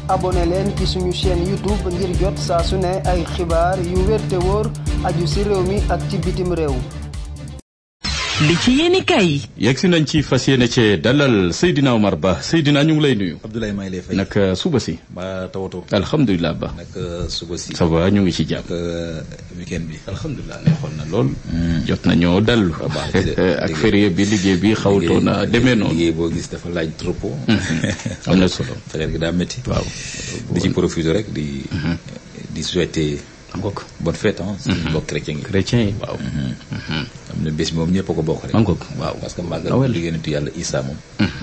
abonné leen ci suñu chaîne YouTube ngir jot saa su ne ay xibaar yu wér te wóor aju ci réew mi ak ci bitim réew. li ci yéeni kay yegg si nañ ci fas yéene ci dalal Seydina Omar Ba. Seydina ñu ngi lay nuyu. Abdoulaye maa ngi lay fay. nag suba si. ba tawatoo. alhamdulilah Ba. nag suba si. ça va ñu ngi ci jàpp. weekend bi. alhamdulilah neexoon na lool. jot nañoo dallu. ak férié bi liggéey bi xawtoo na demee noonu. liggéey boo gis dafa laaj trop. am na solo. affaire gi daa métti. waaw di ci profité rek di souhaiter. Angok bonne fête ah. suñu mbokk chrétien yi. chrétien yi waaw. am na bés moom ñëpp a ko bokk rek. Angok waaw parce que màggal liggéeyantu yàlla Isa moom.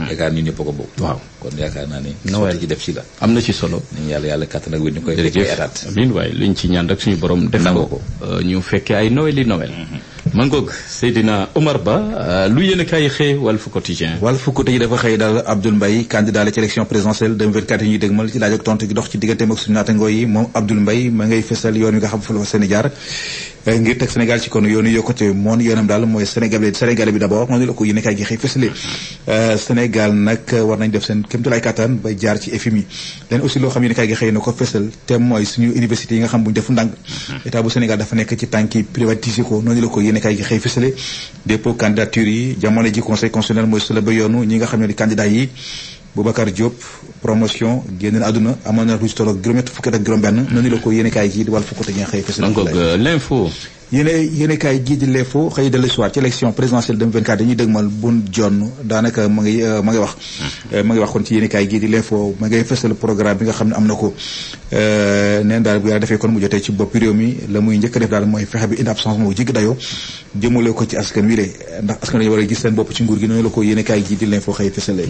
yaakaar ñu ñëpp a ko bokk. waaw kon yaakaar naa ne. Noël ci def ci la. am na ci solo. nañu yàlla kattan ak wér ñu koy. jërëjëf amiin waaye liñ ci ñaan rek suñu borom def ko ñu fekkee ay Noël yi Noël. Mangok Seydina Omar Ba lu yéen a kaay xëy Walf Quotidien. Walf Quotidien dafa xëy daal Abdoul Mbaye candidat la ci élection présidentielle 2024 yi ñuy dégmal ci laaj ak tontu gi dox ci digganteem ak suñu naatangoo yi moom Abdoul Mbaye ma ngay fësal yoon wi nga xam fa la fa Sénégal ngir teg Sénégal ci kon yoonu yokkute moon yoonam daal mooy Sénégalais bi d'abord noonu la ko yéen a kaay gi xëy fësale Sénégal nag war nañ def seen kéemtulaay kattan ba jaar ci FMI leen aussi loo xam yéen a kaay gi xëy na ko fësal te mooy suñu université yi nga xam bu ñu defu ndànk état bu Sénégal dafa nekk ci tànki privatiser ko noonu la ko yéen a kaay gi xëy fësale dépôt candidature yi jamono ji conseil constitutionnel mooy sula ba yoonu ñi nga xam ne di candidat yi Boubacar Diop promotion génn na àdduna amoon na lu ci tolloog juróom-ñett fukki ak juróom-benn noonu la ko yéene kaay gi di Walf Quotidien xëy fësal l'info yéene kaay gi di l'info xëy dellu soir ci élection présidentielle 2024 dañuy dëgmal bun jonn daanaka ma ngi wax kon ci yéene kaay gi di l'info ma ngay fësal programme bi nga xam ne am na ko neen daal bu yàlla defee kon mu jotee ci bopp réew mi la muy njëkk a def daal mooy fexe bi indi ab changement bu jéggi dayoo jëmale ko ci askan wi le ndax askan dañu war a gis seen bopp ci nguur gi noonu la ko yéene kaay gi di l'info xëy fësal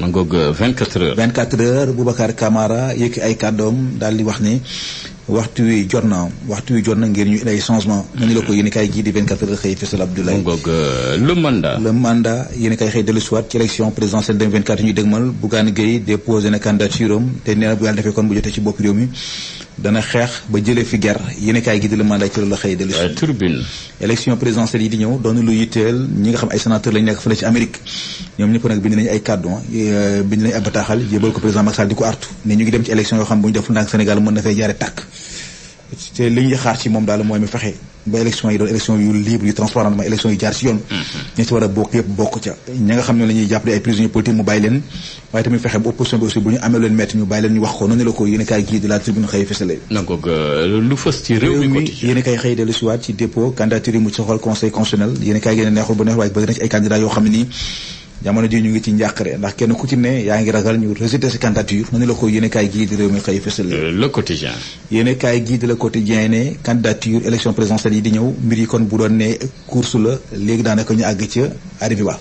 24 heures Boubacar Camara yëkki ay kàddoom daal di wax ni waxtu wi jot na ngir ñu indi ay changement nañu la ko yéen kaay gii di 24 heures xëy fësal Abdoulaye le mandat yéen kaay xëy dellu siwaat ci élection présidentielle 2024 ñu dégmal Bougane Gueye déposé na candidature am te nee na bu yàlla defee kon bu jotee ci bopp réew mi dana xeex ba jëlee fi guerre yéen kaay gi di le mandat ci loolu la xëy dellu siwaat turbine élection présidentielle yi di ñëw doon lu yitteel ñi nga xam ay sénateur lañu nekk fële ci Amérique ñoom ñëpp nag bind nañu ay kàddu bind nañu ay bataaxal yébal ko président Macky Sall di ko artu ne ñu ngi dem ci élection yoo xam bu ñu deful ndànk Sénégal mën na fay jaare tàkk te li ñuy xaar ci moom daal mooy mu fexe ba élection yi doon élection yu libre yu transparent ma élection yu jaar ci yoon ñi ci war a bokk yëpp bokk ca ñi nga xam ne la ñuy jàpp di ay prisonniers politiques mu bàyyi leen waaye tamit fexe ba opposition bi aussi bu ñu amee leen metti ñu bàyyi leen ñu wax ko noonu la ko yéen a kaay gii de la tribune xëy fësale lu fës ci réew mi yéen a kaay xëy dellu si waat ci dépôt candidature yi mu soxal conseil constitutionnel yéen a kaay gën a neexul ba neexul waaye bëgg na ci ay candidats yoo xam ne nii jamono ji ñu ngi ci njàqare ndax kenn ku ci ne yaa ngi ragal ñu rejeté sa candidature noonu la ko yéene kaay gii di réew mi xëy fësal le quotidien yéene kaay gii di le quotidien ne candidature élection présidentielle yi di ñëw mbir yi kon bu doon ne course la léegi daanaka ñu àgg ca arrivé ba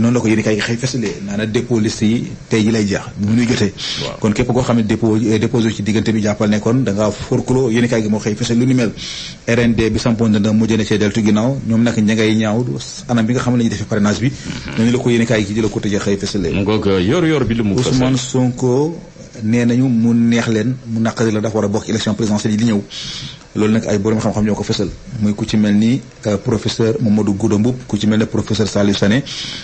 noonu la ko yéene kaay gi xëy fësale naa na dépôt liste yi tey ji lay jeex mu nuy jotee kon képp koo xam ne déposé ci diggante bi jàppal ne kon da ngaa forclos yéene kaay gi moo xëy fësal lu ni mel RND bi sampoon na mujj na cee deltu ginnaaw ñoom nag ña ngay ñaaw anam bi nga xam ne la ñuy defee parrainage bi ni la ko yéene kaay gi di la ko tëjee xëy fësale yor bi lu mu fësal Ousmane Sonko nee nañu mu neex leen mu naqari la dafa war a bokk élection présidentielle yi di ñëw loolu nag ay borom xam-xam ñoo ko fësal muy ku ci mel ni professeur Mamadou Gouda Mboup ku ci mel ni professeur Salif Sané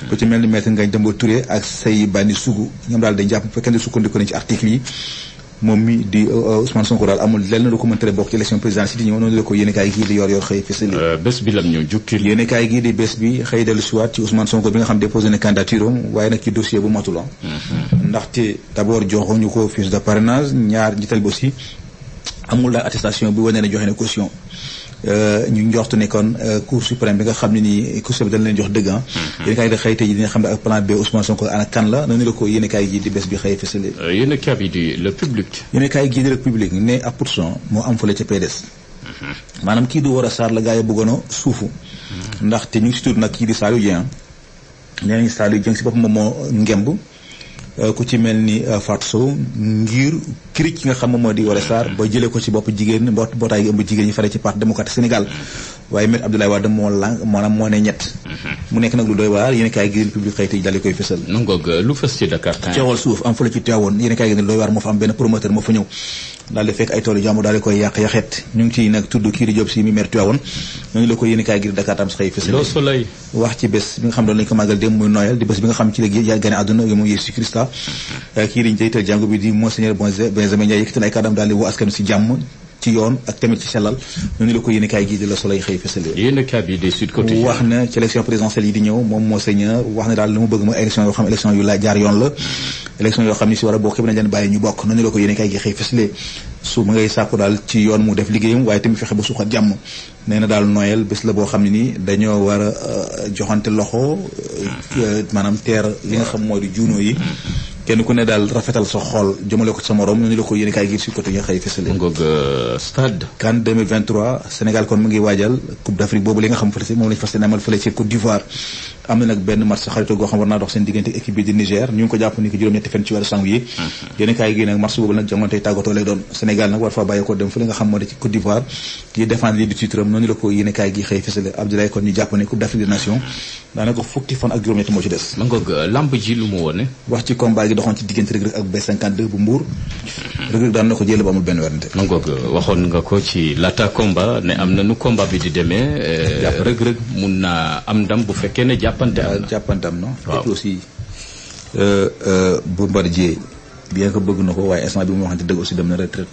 ku ci mel ni maître Ngagne Demba Touré ak Sey Bani Sougou ñoom daal dañ jàpp fekkee ne sukkandiku nañ ci article yi moom mi di Ousmane Sonko daal amul lenn lu ko mën tere bokk ci élection présidentielle di ñëw noonu la ko yéene kaay gii di yor xëy fësal bés bi lam ñu jukki yéene kaay gii di bés bi xëy dellu siwaat ci Ousmane Sonko bi nga xam déposé na candidature am waaye nag ci dossier bu matul ndaxte d'abord joxuñu ko fiche de parrainage ñaar njiital bi aussi amul la attestation bi wane ne joxe na caution ñu njortu ne kon cour suprême bi nga xam ne nii cour suprême dañ leen jox dëgg yéen kaay di xëy tey ji dina xam ne ak plan B Ousmane Sonko ana kan la noonu la ko yéen kaay gi di bés bi xëy fësale yéen kaay bi di le public yéen kaay gi di le public ne ab pourcent moo am fële ca PDS maanaam kii du war a saar la gaa yi bëggoon a suufu ndaxte ñu ngi si tudd nag kii di Saliou Dieng nee nañu Saliou Dieng si boppam moom moo ngemb ku ci mel ni Fatou Sow ngir cric ki nga xam moom moo di Woré Sarr ba jëlee ko ci bopp jigéen mbootaay gi ëmb jigéen ñi fare ci parti démocratique Sénégal waaye Maître Abdoulaye Wade moo maanaam moo ne ñett mu nekk nag lu doy waar yéen kaay gi public xëy tey daal di koy fësal nangoog lu fës ci Dakar coowal suuf am fële ci Tivaouane yéen kaay gi lu doy waar moo fa am benn promoteur moo fa ñëw daal di fekk ay toolu jàmbur daal di koy yaxeet ñu ngi ciy nag tudd kii di Diop si mi maire Tivaouane ñooñu la ko yéen kaay gi Dakar Times xëy fësal Le Soleil wax ci bés bi nga xam doon lañu ko màggal démb muy Noël di bés bi nga xam ci léegi yaa gane àdduna yi moom Yeesu Christa kii di njiital jàngu bi di Monseigneur Benjamin Ndiaye yëkkati na ay kàddam daal di woo askan si jàmm ci yoon ak tamit ci sellal ñooñu la ko yéen kaay gi di Le Soleil xëy fësale yéen kaay bi des Sud Quotidien wax na ci élection présidentielle yi di ñëw moom Monseigneur wax na daal li mu bëgg mooy élection yoo xam élection yu la jaar yoon la élection yoo xam ni si war a bokk yëpp nañ leen bàyyi ñu bokk noonu la ko yéen kaay gi xëy fësale su ma ngay sàkku daal ci yoon mu def liggéeyam waaye tamit fexe ba suuxat jàmm nee na daal Noël bés la boo xam ne nii dañoo war a joxante loxo maanaam teer li nga xam mooy di juunoo yi kenn ku ne daal rafetal sa xol jëmale ko ci sa morom ñu la ko yéen kaay gi Sud Quotidien xëy fësale ngoog stade CAN 2023 Sénégal kon mu ngi waajal Coupe d'Afrique boobu li nga xam fële moom lañu fas yéene amal fële ci Côte d'Ivoire am na nag benn match xarito goo xam war naa dox seen diggante équipe bi di Niger ñu ngi ko jàpp ni ki juróom-ñetti fan ci weeru janvier yéen kaay gi nag match boobu nag jongante tàggatoo lay doon Sénégal nag war faa bàyyi ko dem fële nga xam moo di ci Côte d'Ivoire di défendre lii du titre am noonu la ko yéen kaay gi xëy fësale Abdoulaye kon ñu jàpp ne Coupe d'Afrique des Nations daanaka fukki fan ak juróom-ñetti moo ci des ma ngoog lamb ji lu mu wone wax ci combat gi doxoon ci diggante Reug Reug ak B52 bu Mbour Reug Reug daan na ko jël ba amul benn werante ma ngoog waxoon nga ko ci laata combat ne am na nu combat bi di demee Reug Reug mun na am ndam bu fekkee ne jàppante am non et aussi Bombardier bien que bëgg na ko waaye instant bi mu waxante dëgg aussi dem na retraite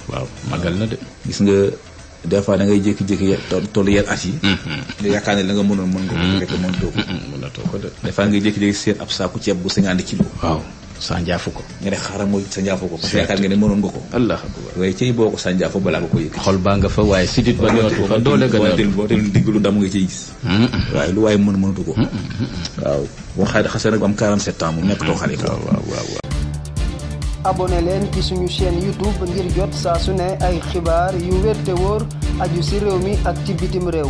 waaw magal na de gis nga des fois da ngay jékki-jékki tollu yenn at yi nga yaakaar ne la nga mënoon mën nga ko fekk mënatoo ko de des fois nga jékki-jékki seet ab saaku ceeb bu 50 kilos waaw sànjaafu ko nga ne xaaral mooy sànjaafu ko parce que yaakaar nga ne mënoon nga ko allah akbar waaye cey boo ko sànjaafu balaa nga ko yëkk xol baa nga fa waaye sidit ba ñëwatu fa doole gën a boo tel digg lu dam nga ciy gis waaye lu waaye mënatu ko waaw boo xasee nag am 47 ans mu nekk too xale ko waaw abonné leen ci suñu chaîne YouTube ngir jot saa su ne ay xibaar yu wér te wóor aju ci réew mi ak ci bitim réew